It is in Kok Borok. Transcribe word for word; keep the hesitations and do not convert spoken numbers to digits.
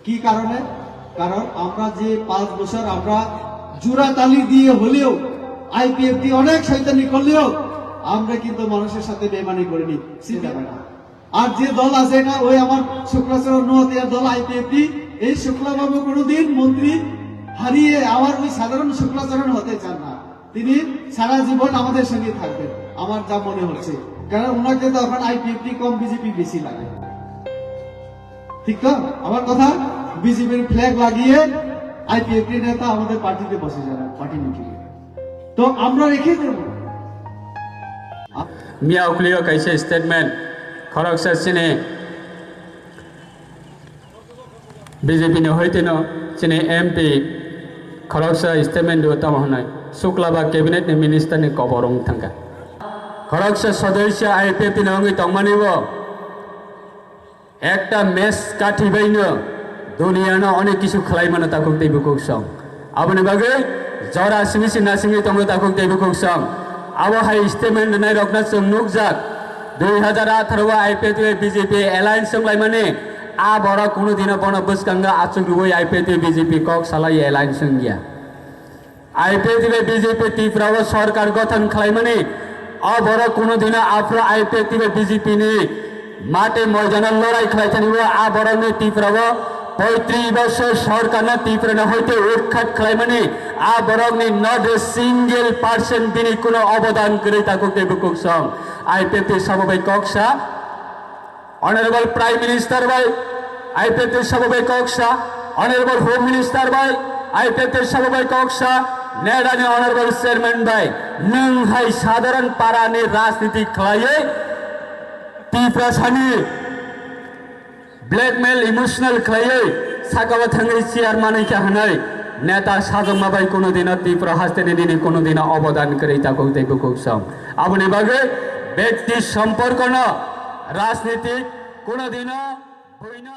কি কারণে? কারণ আমরা যে পাঁচ বছর আমরা জোড়াতালি দিয়ে হলেও, আইপিএফটি অনেক শয়তানি করলেও আমরা কিন্তু মানুষের সাথে বেইমানি করিনি। চিন্তা করে না। আর যে দল আছে, এটা ওই আমার শুক্লাচরণ নোয়াতিয়ার দল আইপিএফটি। এই শুক্লাবাবু কোনোদিন মন্ত্রী হারিয়ে আবার ওই সাধারণ শুক্লাচরণ হতে চান না। তিনি সারা জীবন আমাদের সঙ্গে থাকবেন, আমার যা মনে হচ্ছে। কারণ ওনাকে তো এখন আইপিএফটি কম, বিজেপি বেশি লাগে। ঠিক তো? আমার কথা, বিজেপির ফ্ল্যাগ লাগিয়ে আইপিএফটি নেতা আমাদের পার্টিতে বসে যাবে, পার্টি মিটিংয়ে। তো আমরা রেখে দেবো। Miya uklio kaisa statement, khoroksa chini B J P ni hoitino chini M P khoroksa statement dio tamo hwnwi, Suklaba cabinet ni minister ni kobor wng thangkha. Khoroksa sodosya I P F T ni wngwi tongmani bo ekta mes kathi baino duniya no onek kisu khlai mano takhuk tei bukhuk song. Aboni bagwi jora simi si nasingwi tongo takhuk tei bukhuk song. Abo hai statement rwnai rokno chwng nukjak. Dui hajar atharo o I P F T bai B J P alliance wnglaimani, a borok kunu dino bono bwskango achuk rwui I P F T bai B J P kok salai alliance wngya. I P F T bai B J P Tripura o sorkar gothon khlaimani, a borok kunu dino aphuru I P F T bai B J P ni mate moidano lorai khlai thani o a borokni Tripura o poitris bosor sorkarno Tripura ni hoite utkhat khlaimani, a borokni not a single percent bini kuno obodan kwrwi takhuk tei bukhuk song. I P F T sabo bai kok sa, Honorable Prime Minister bai, I P F T sabo bai kok sa, Honorable Home Minister bai, I P F T sabo bai kok sa, NEDA ni Honorable Chairman bai, nwng hai sadharan para ni rajniti khlaiwi, Tiprasani blackmail, emotional khlaiwi, saka o thangwi chair manwi kha hwnwi neta sajwkma bai kunu dino Tripura haste ni nini kunu dino obodan kwrwi takhuk tei bukhuk song. Aboni bagwi bekti somporko no rajniti kunu dino buino